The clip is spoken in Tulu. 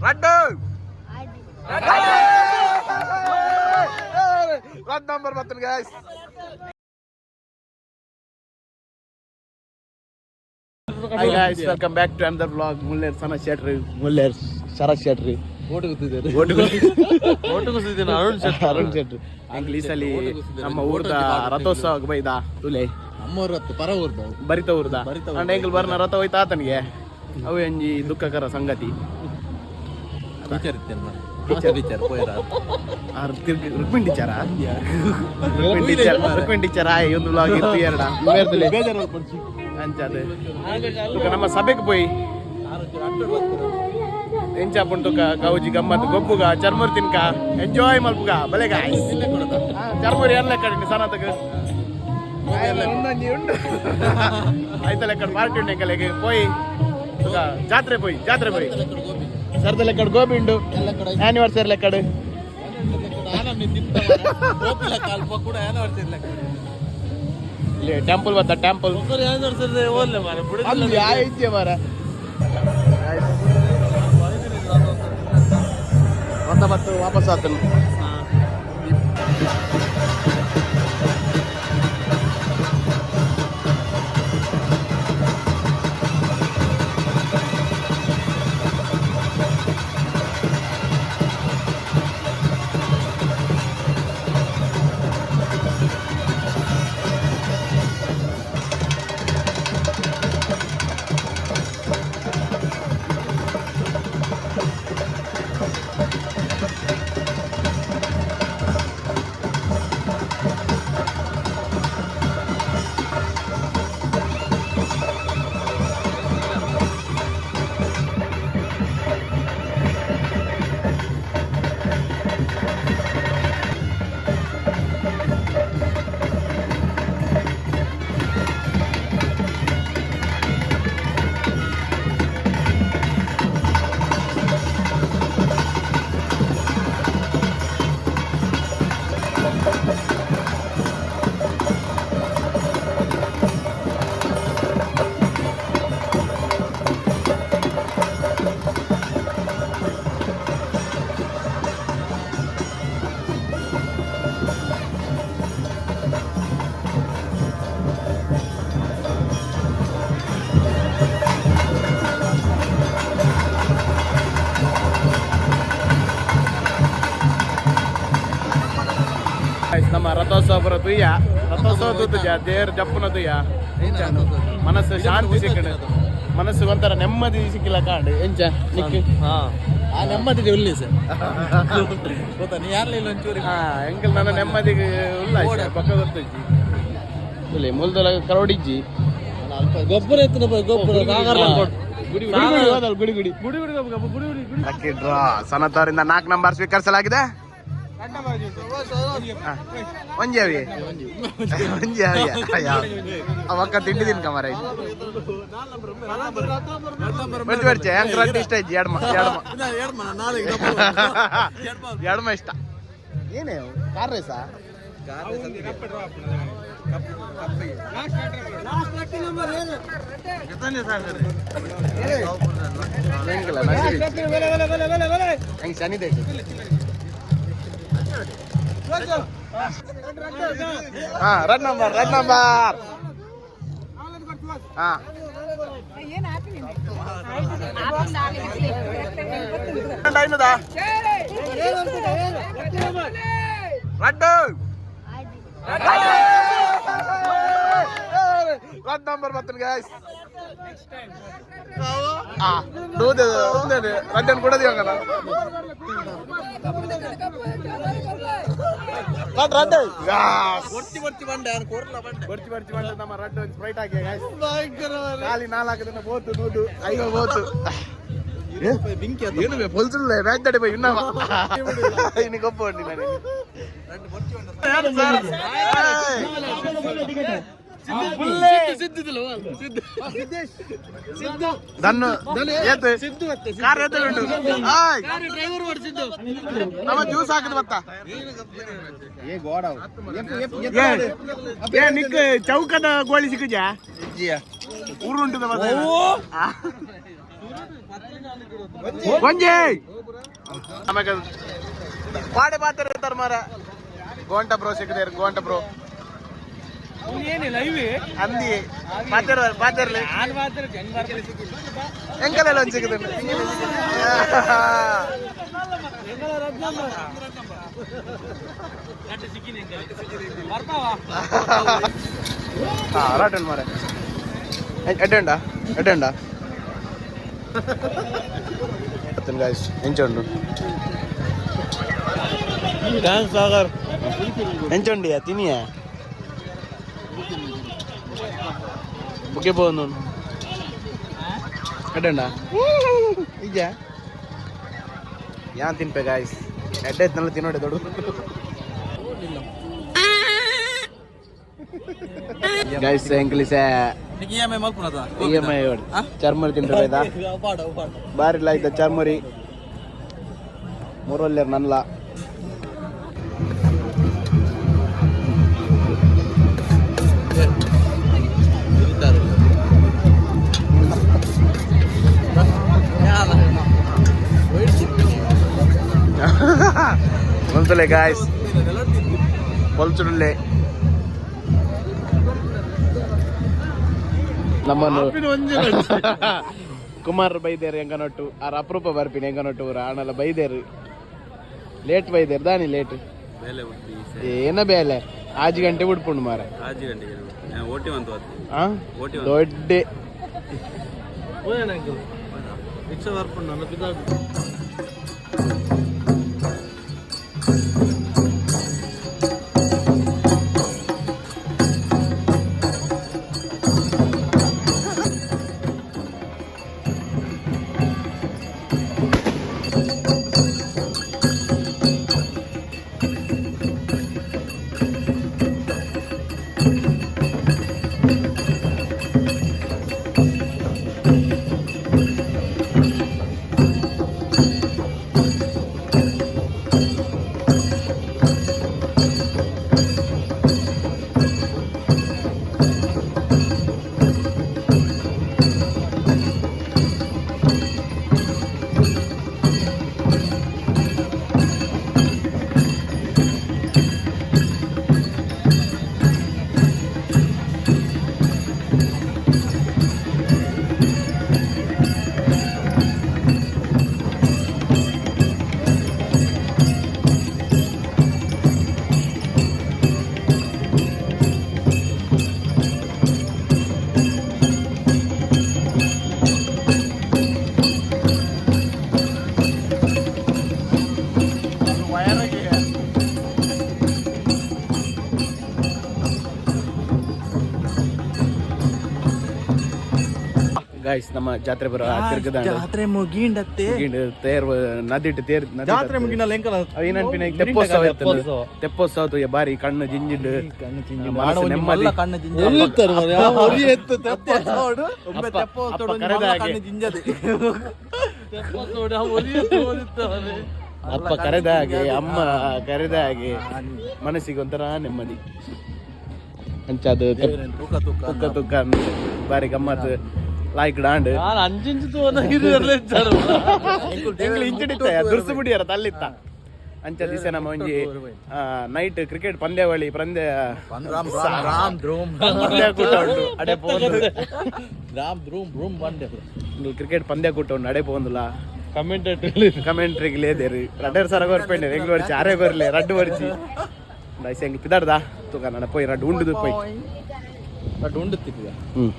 ರಡ್ಡು ರಡ್ ನಂಬರ್ ಬರ್ತೇನೆ guys. Hi guys, welcome back to another vlog. Muller Sana Shetty, Muller Sharath Shetty. Arun Shetty. Arun Shetty. Uncle ಈ ಸಲ ನಮ್ಮ ಊರ್ದ ರಥೋತ್ಸವ ಬೈದ ತುಲೆ. ನಮ್ಮೂರತ್ತು ಪರ ಊರ್ದ. ಬರಿತ ಊರ್ದ. ಅಂಡ್ ಎಂಕಲ್ ಬರ್ನ ರಥ ಹೋಯ್ತು ಆತನಿಗೆ ಅವು ಒಂಜಿ ದುಃಖಕರ ಸಂಗತಿ. ಟೀಚರ್ ಇತ್ತೇನ ಟೀಚರ್ ಪೋಯಿರ. ಆರ್ ತಿರ್ಗಿ Rukmini teacher, Rukmini teacher, Rukmini teacher ಆಯ್ ಒಂದು ವ್ಲಾಗ್ ಇತ್ತು ಎರಡ ಬೇರ್ದಲೆ ಅಂಚಾದ ತುಕ ನಮ್ಮ ಸಭೆಗೆ ಪೋಯಿ ಎಂಚ ಪುಂಟುಕ ಕೌಜಿ ಗಮ್ಮತ್ ಗೊಬ್ಬುಗ ಚರ್ಮುರಿ ತಿನ್ಕ ಎಂಜಾಯ್ ಮಲ್ಪುಗ ಬಲೆ ಗಾಯ್ಸ್. ಚರ್ಮುರಿ ಎಲ್ಲ ಕಡೆ ಸನತಗ ಒಂದೊಂಜಿ ಉಂಡು ಐತಲ ಕಡೆ ಪಾರ್ಟಿ ಉಂಡು ಎಂಕಲೆಗ್ ಪೋಯಿ ತುಕ ಜಾತ್ರೆ ಪೋಯಿ, ಜಾತ್ರೆ ಪೋಯಿ ಸರ್ದ ಲೆಕ್ಕಡ್ ಗೋಬಿ ಉಂಡು ಆನಿವರ್ಸರಿ ಲೆಕ್ಕಡ್. ಇಲ್ಲಿ ಟೆಂಪಲ್ ಬತ್ತ ಟೆಂಪಲ್ ಅಲ್ಲಿ ಆಯ್ತು ಮಾರ. ರಥ ಬತ್ತು ವಾಪಸ್ ಆತನು. Guys, ನಮ್ಮ ರಥೋತ್ಸವ ಬರೋ ತುಯ್ಯ ರಥೋತ್ಸವ ತೂತುಜ ದೇವ್ರ ಜಪ್ಪುನ ತುಯ್ಯ ಮನಸ್ಸು ಶಾಂತಿ ಸಿಕ್ಕಣ, ಮನಸ್ಸು ಒಂಥರ ನೆಮ್ಮದಿ ಸಿಕ್ಕಿಲ್ಲ ಕಾಂಡು ಎಂಚ ನಿಕ್. ಆ ನೆಮ್ಮದಿ ಉಲ್ಲಿ ಸರ್ ಗೊತ್ತಾ ನೀ ಯಾರ್ಲಿಲ್ಲ ಒಂಚೂರು. ಹಾ ಎಂಕಲ್ ನನ್ನ ನೆಮ್ಮದಿಗೆ ಉಲ್ಲ ಪಕ್ಕ ಗೊತ್ತುಜ್ಜಿ ಇಲ್ಲಿ ಮುಲ್ದಲ ಕರೋಡಿಜ್ಜಿ. ಗೊಬ್ಬರ ಎತ್ತಿನ ಗೊಬ್ಬರ. ಗುಡಿ ಗುಡಿ ಹೋದಲ್ ಗುಡಿ ಗುಡಿ ಗುಡಿ ಗುಡಿ ಗುಡಿ ಗುಡಿ ಗುಡಿ. ಲಕ್ಕಿ ಡ್ರಾ ಸನತ್ ಅವರಿಂದ 4 ನಂಬರ್ ಸ್ವೀಕರಿಸಲಾಗಿದೆ. ಒಂಜಿ ಅವಿ ಒಂಜಿ ಅವಿ ಅವಕ್ಕ ತಿಂಡಿ ತಿನ್ಕ ಮಾರ. ಬರ್ತಿ ಬರ್ಚೆ ಹೆಂಗ್ ರೊಟ್ಟಿ ಇಷ್ಟ ಇಜ್ಜಿ ಎಡ್ಮ ಎಡ್ಮ ಎಡ್ಮ ಇಷ್ಟ ಏನೇ ಕಾರ್ ರೇಸಾ? ಹೆಂಗಿಲ್ಲ ಹೆಂಗ್ ಶನಿ ದೇಶ. ಹಾ ರೆಡ್ ನಂಬರ್, ರೆಡ್ ನಂಬರ್. ಹಾ అయినదా ರಡ್ಡು ರಡ್ ನಂಬರ್ ಬರ್ತೇನೆ ಗಾಯ್ಸ್. ರಡ್ಡನ್ನು ಕೊಡೋದು ಇವಾಗ ರಡ್ ರಡ್. ಒರ್ಚಿ ಒರ್ಚಿ ಬಂಡೆ ಕೊರ್ಲ ಬಂಡೆ. ಬರ್ಚಿ ಬರ್ಚಿ ಬಂಡೆ ನಮ್ಮ ರಡ್ಡು ಒಂದು ಸ್ಪ್ರೈಟ್ ಹಾಕಿ ಗಾಯ್ಸ್. ಖಾಲಿ 4 ದಿನ ಬೋತು ನೂದು ಐವ ಬೋತು. ಬೆಂಕಿ. ಏನು ಬೇ ಪೊಲ್ಸುಳ್ಳೆ ಮ್ಯಾಚ್ ತಡೆ ಬೈ ಇನ್ನವ ಇನ್ನು ಗೊಬ್ಬ ಉಂಟು ನನಗೆ. ದನ್ನು ಏತ್ ಕಾರ್ ಏತ್ ಉಂಟು ಆಯ್ ನಮ್ಮ ಜ್ಯೂಸ್ ಹಾಕಿದ್ ಬತ್ತ. ಏ ಏ ನಿಕ್ ಚೌಕದ ಗೋಳಿ ಸಿಕ್ಕುಜಾ? ಊರು ಉಂಟು. ಒಂಜಿ ಆಮೇಲೆ ಪಾಡೆ ಪಾತ್ರ ಇರ್ತಾರೆ ಮಾರ. ಗೋಂಟ ಬ್ರೋ ಸಿಕ್ಕದೇರು, ಗೋಂಟ ಬ್ರೋ. ಅಂದಿ ಪಾತೆರ್ ಪಾತೆರ್ಲಿ ಎಂಕಲೆಲ್ಲ ಒಂಜಿ ಸಿಕ್ಕುದು. ಹಾ ರಾಟನ್ ಮಾರ. ಎಡ್ಡೆ ಉಂಡಾ? ಎಡ್ಡೆ ಉಂಡಾ? ಗಾಯ್ಸ್, ಎಂಚ ಉಂಡು? ಸಾಗರ್. ಎಂಚ ಉಂಡಿಯಾ? ತಿನಿಯಾ? ಬುಕ್ಕೆ ಪೋನು. ಎಡ್ಡೆ ಉಂಡಾ? ಇಜ್ಜಾ? ಯಾನ್ ತಿನ್ಪೆ ಗಾಯ್ಸ್. ಎಡ್ಡೆ ಇತ್ತಲ್ಲ, ತಿನ್ನೋಡೆ ದೊಡ್ಡ. ಗಾಯ್ಸ್, ಎಂಕ್ಲಿಸೆ ಇ ಎಮ್ I ಮಲ್ಪುನದ. ಇ ಎಮ್ I ಚರ್ಮರಿ ತಿಂತಾರೆ. ಬಾರಿ ಆಯ್ತಾ ಚರ್ಮರಿ? ಮೂರಲ್ಲೇರ್ ನನ್ಲ. ಒಂದ್ಸಲ ಗಾಯ್ಸ್ ಪೊಲ್ಚುಡುಲ್ಲೆ ನಮ್ಮನ್ನು ಕುಮಾರ್ ಬೈದೇರು ಎಂಕನೊಟ್ಟು. ಆರ್ ಅಪರೂಪ ಬರ್ಪಿನ ಎಂಕನೊಟ್ಟು ಊರ ಆಣಲ ಬೈದೇರು. ಲೇಟ್ ಬೈದೇರು ದಾನಿ ಲೇಟ್. ಏನ ಬೇಲೆ? ಆಜಿ ಗಂಟೆ ಬಿಡ್ಪುಂಡು ಮಾರ. ಆಜಿ ಗಂಟೆಗೆ ಓಟಿ ಬಂತು ಅದು. ಆ ದೊಡ್ಡ. ರಿಕ್ಷಾ ಬರ್ಪುಂಡು ನನ್ನ ಪಿತಾ. ಗಾಯ್ಸ್, ನಮ್ಮ ಜಾತ್ರೆ ಬರೋ ತಿರ್ಗದ. ಜಾತ್ರೆ ಮುಗೀಂಡತ್ತೆ. ತೇರ್ ನದಿಟ್ಟು ತೇರ್. ಜಾತ್ರೆ ಮುಗಿನಲ್ಲ ಎಂಕಲ. ಏನನ್ಪಿನ ತೆಪ್ಪೋತ್ಸವ ಇತ್ತು. ತೆಪ್ಪೋತ್ಸವ ತೂಯ ಬಾರಿ ಕಣ್ಣು ಜಿಂಜಿಂಡು, ಮನಸ್ಸು ನೆಮ್ಮದಿ. ಕಣ್ಣು ಅಪ್ಪ ಕರೆದ ಹಾಗೆ. ಜಿಂಜದೆ. ಅಪ್ಪ ಕರೆದ ಹಾಗೆ, ಅಮ್ಮ ಕರೆದ ಹಾಗೆ ಮನಸ್ಸಿಗೆ ಒಂಥರ ನೆಮ್ಮದಿ. ಅಂಚಾದ ತೂಕ ತೂಕ. ತುಕ್ಕ ತುಕ್ಕ ಅಂದ್ ಬಾರಿ ಗಮ್ಮತ್ ಲಾಯ್ಕ್ ಡಾಂಡ್. ಎಂಗ್ಲು ಇಂಚಿಡಿತ್ತ ದುರ್ಸು ಬಿಡಿಯಾರ ತಲ್ಲಿತ್ತ. ಅಂಚ ದಿವಸ ನಮ್ಮ ಒಂಜಿ ನೈಟ್ ಕ್ರಿಕೆಟ್ ಪಂದ್ಯಾವಳಿ ಪಂದ್ಯ. ರಾಮ್ ರಾಮ್ ರಾಮ್ ಧ್ರೂಮ್. ಪಂದ್ಯಾಕೂಟ ಉಂಟು, ಅಡೆ ಪೋಂದು. ರಾಮ್ ಧ್ರೂಮ್ ರೂಮ್ ಬಂಡೆ. ಕ್ರಿಕೆಟ್ ಪಂದ್ಯಾಕೂಟ ಉಂಟು, ಅಡೆ ಪೋಂದುಲ. ಕಮೆಂಟ್ರಿಗೆ ಲೇದೇರು ರಡ್ಡರ್ ಸರ ಕೊರ್ಪೆಂಡೆ. ಎಂಗ್ಲು ವರ್ಚಿ ಆರೇ ಕೊರ್ಲೆ ರಡ್ಡು ವರ್ಚಿ ಐಸೆ. ಎಂಗ್ಲು ಪಿದಾಡ್ದ ತೂಕ ನನ್ನ ಪೋಯ್ ರಡ್ಡು ಉಂಡುದು ಪೋಯ್. ಬಟ್ ಉಂಡು ತಿಕ್ಕಿದ. ಹ್ಮ್.